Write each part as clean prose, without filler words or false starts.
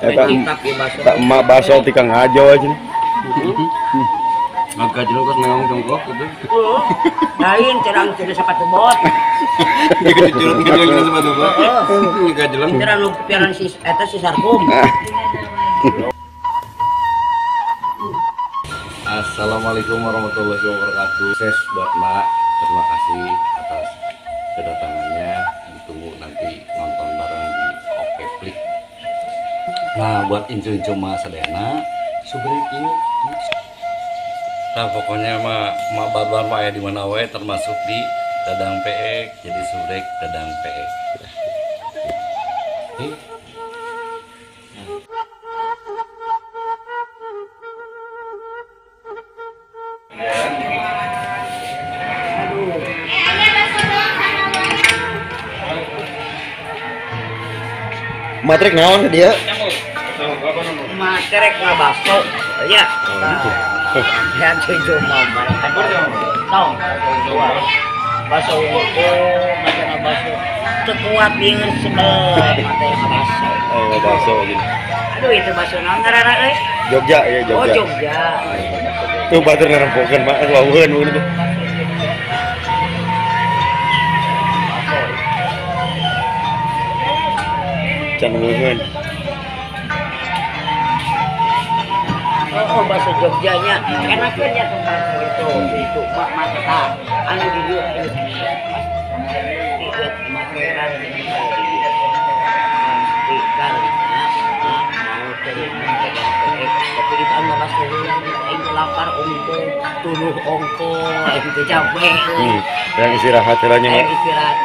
Tak emak baso tikang hajo aja. Maka jeleng kos meong jongkok gitu. Lain cerang jadi sepatu bot. Jeleng jeleng sepatu bot. Maka jeleng. Cerang nu piaran si eta si Sarkum. Assalamualaikum warahmatullahi wabarakatuh. Sukses buat Mak. Terima kasih atas kedatangannya. Ditunggu nanti nonton bareng di Oke Klik. Nah, buat incu-incu Mak sadayana, subrek ieu. Nah, pokoknya mak barbar mak ya di mana wae termasuk di Dadang PE, jadi subrek Dadang PE. Matrek naon dia? Matrek ngabaso. Ya. Ya cucu mama. Tong. Baso unggul, macam baso. Tekuat bingung sebel matrek ngabaso. Oh, baso gitu. Aduh, itu baso naon ngaranna euy? Jogja ya, Jogja. Oh, Jogja. Tuh batur ngarempokeun mak wawuheun gitu. Can wawuheun. Oh, bakso Jogjanya enakan ya tempat itu mak mata anu di dieu di materan tapi itu anu bakso yang lapar ongko tunuh ongko itu capek yang istirahat caranya yang istirahat.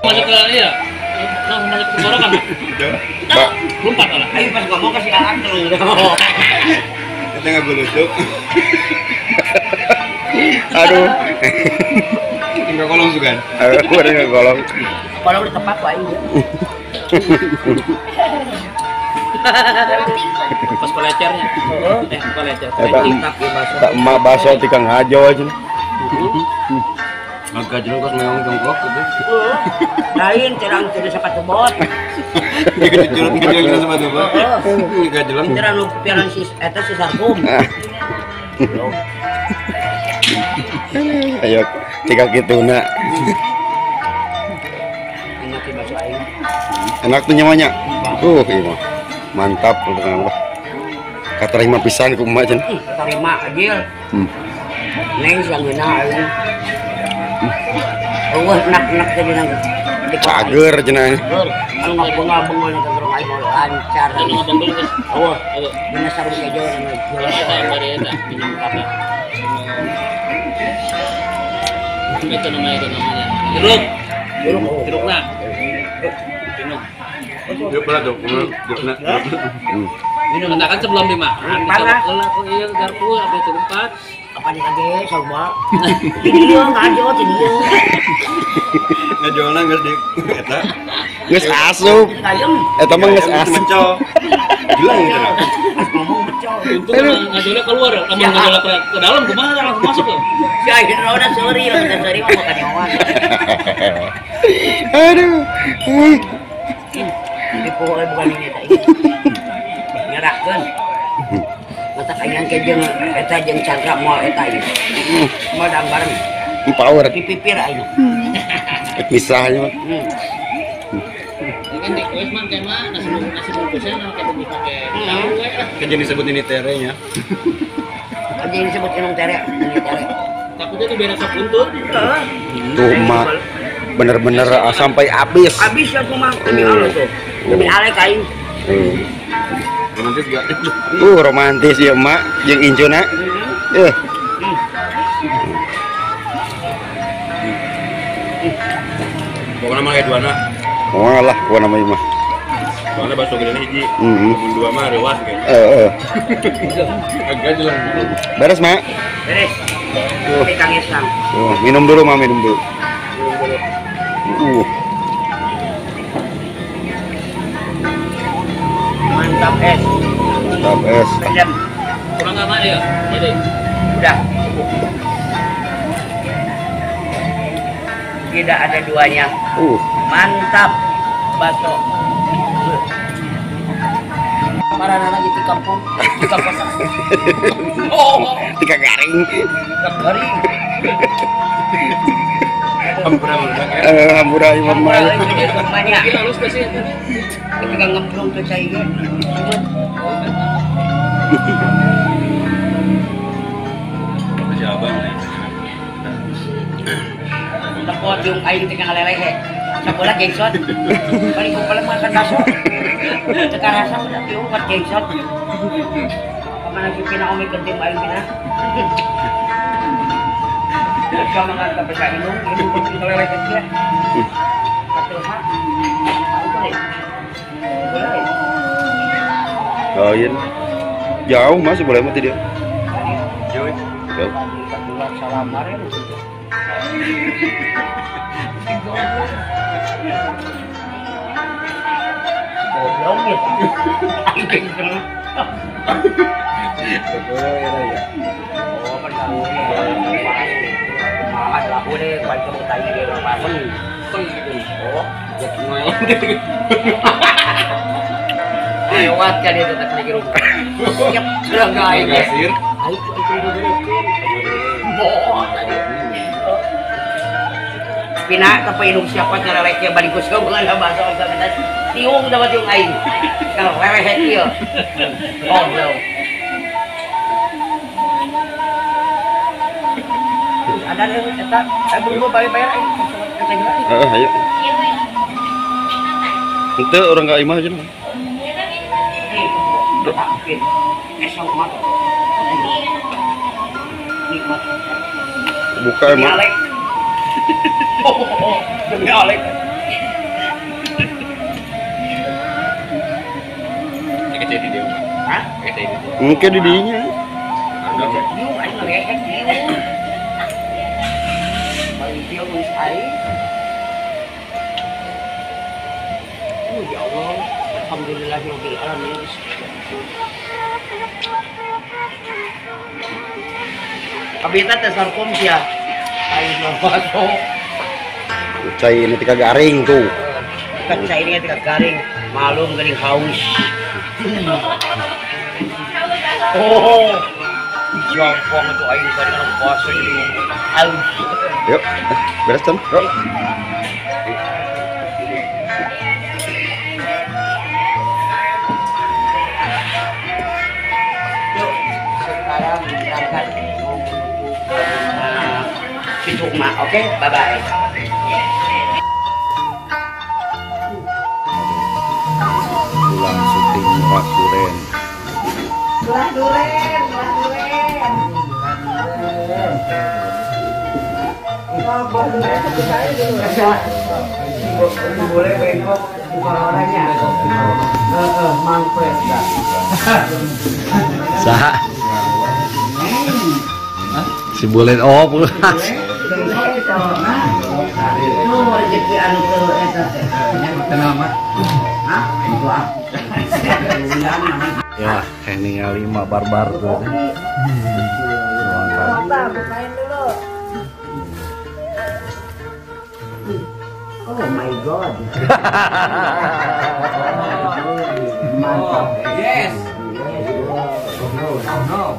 Masuk ke iya, langsung masuk ke tenggorokan. Lompat lah. Ayo pas ngomong kasih alat terus. Kita nggak gelutuk. Aduh. Nggak kolong juga. Aku udah nggak kolong. Kolong udah tepat kok ayo. Pas kolecernya. Kolecer. Tak emak baso tikang hajo aja. Maka jeleng kos meong jongkok gitu. Lain cerang jadi sepatu bot. Jeleng jeleng sepatu bot. Maka jeleng. Cerang nu piaran si eta si Sarkum. Ayo cika kituna. Enak bakso aing. Enak tuh nyamanya. Iya mah. Mantap pokoknya mah. Katerima pisan ku emak cenah. Katerima ajil. Neng siang ngeunah aing. Eueuh enak-enak jadi nang. Cager cenah. Anu ngabengah-bengah nang terus aing mau lancar. Anu ngabengah geus. Eueuh, dina sarung kejo nang jual minum kafe. Itu namanya Jeruk. Jeruk. Jerukna. Minum. Jeruk berat dong, jerukna. Minum kan sebelum dimakan. Panas. Kalau iya garpu sampai tempat. Apa nih lagi coba? Ini dia ngajo, ini dia. Ngajolna geus di eta. Geus asup. Eta mah geus asup. Jelang gitu. Ngomong becol. Untung ngajolnya keluar, lamun ngajolnya ke dalam kumaha langsung masuk loh. Si akhirnya udah sorry, udah sorry mah makan hewan. Aduh. Di pokoknya bukan ini tadi. Nyerahkeun. Mata kayang ke jeung eta jeung Chandra moal eta ieu. Moal dang bareng. Power. Di pipir aing. Pisahnya mah. Ini kan request mah kayak mah nasi bungkusnya mah kayak bungkus pakai tahu we. Kan jadi disebut ini terenya. Kan jadi disebut ini tere, ini tere. Takutnya tuh beres buntut. Tuh mak bener-bener sampai habis. Habis ya tuh mah demi Allah tuh. Demi alek aing. Romantis gak? Romantis ya mak, jeung incuna. Pokoknya mah kayak duana. Walah, gua namanya mah. Soalnya bakso gede hiji. Mun dua mah rewas kayaknya. Heeh. Agak jelang. Beres, Mak? Beres. Kang Islam. Minum dulu, Mak, minum dulu. Minum dulu. Mantap es. Mantap es. Kurang apa ya? Jadi udah cukup. Tidak ada duanya. Mantap bakso. Para anak di kampung, di kampung. Oh, tiga garing. Tiga garing. Hampura hampura imam mah. Halus sih. Ketika ngemplung ke cai ge. Si abang nih. Tepot yung aing teh ngalelehe. Sabola gengsot. Paling kumpul makan bakso. Teu karasa udah tiung buat gengsot. Kamana si pina umi kentim aing pina. Sama kan sampai ka inung, inung ngalelehe kecil. Katuha. Boleh. Boleh. Lain. Jauh masih boleh mati dia. Jauh. Jauh. Goblok ya. Oh, kan kamu malah laku deh, paling kamu tanya dia orang oh, lewat kan itu tak lagi rumah. Siap, sudah nggak aing. Aing pina tapi indung siapa ngareleknya balikus kau bukan bahasa orang kata tiung dapat tiung aing. Kalau leleh ieu. Oh, no. Ada yang eta buru bayar aing. Heeh, ayo. Henteu urang ka imah cenah. Buka emang. Demi Alek. Kecil di dia. Hah? Kecil di dia. Mungkin di dinya. Ya Allah, alhamdulillahirabbil alamin. Kabita teh sarkom sia. Aing bakso. Cai ini tiga garing tuh. Cai ini tiga garing, malum geuning haus. Oh. Jompong itu aing tadi kan bakso jadi haus. Yuk, beres kan? Yuk. Sukma, oke, bye bye. Pulang syuting Pak Duren. Buah duren, buah duren. Oh, buah duren satu kali dulu. Boleh bengkok buka orangnya. Heeh, mangpres dah. Saha? Si bulan oh pulang. Rezeki anu teu eta teh. Hah? Ya, kayak ningali mah barbar tuh. Apa, bukain dulu. Oh my god. Mantap. Yes. No, no.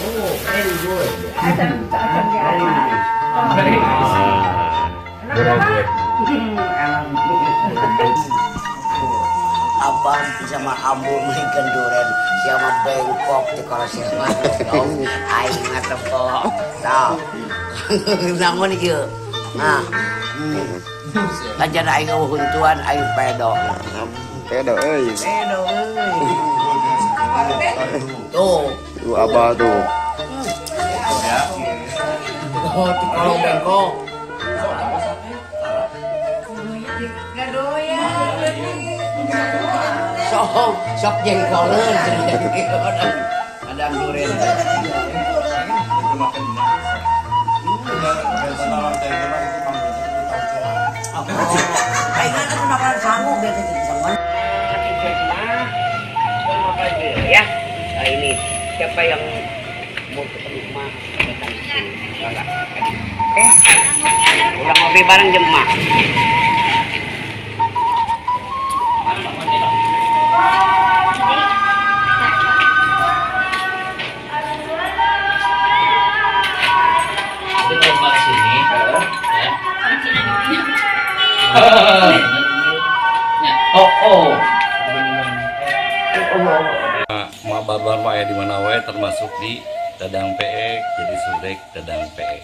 Oh, very good. Very nice. Very nice. Abang sama ambu belikan duren, siapa bengkok di kalau siapa dong, aing ngatepok, tau. Namun ieu, nah, kajian aing huntuan aing pedo. Pedo euy. Pedo euy. Tuh, tuh abah tuh. Oh, kalau bengkok. Sok, sok jengkoleun ada duren. Aing kan makanan sangu gitu sama. Ya. Nah ini siapa yang mau ketemu mah datang sini. Oke. Ngopi bareng jeung emak. Jadi kalau ke sini, ya. Oh, oh. Mak barbar mah aya di mana wae termasuk di Dadang PE, jadi sudek Dadang PE.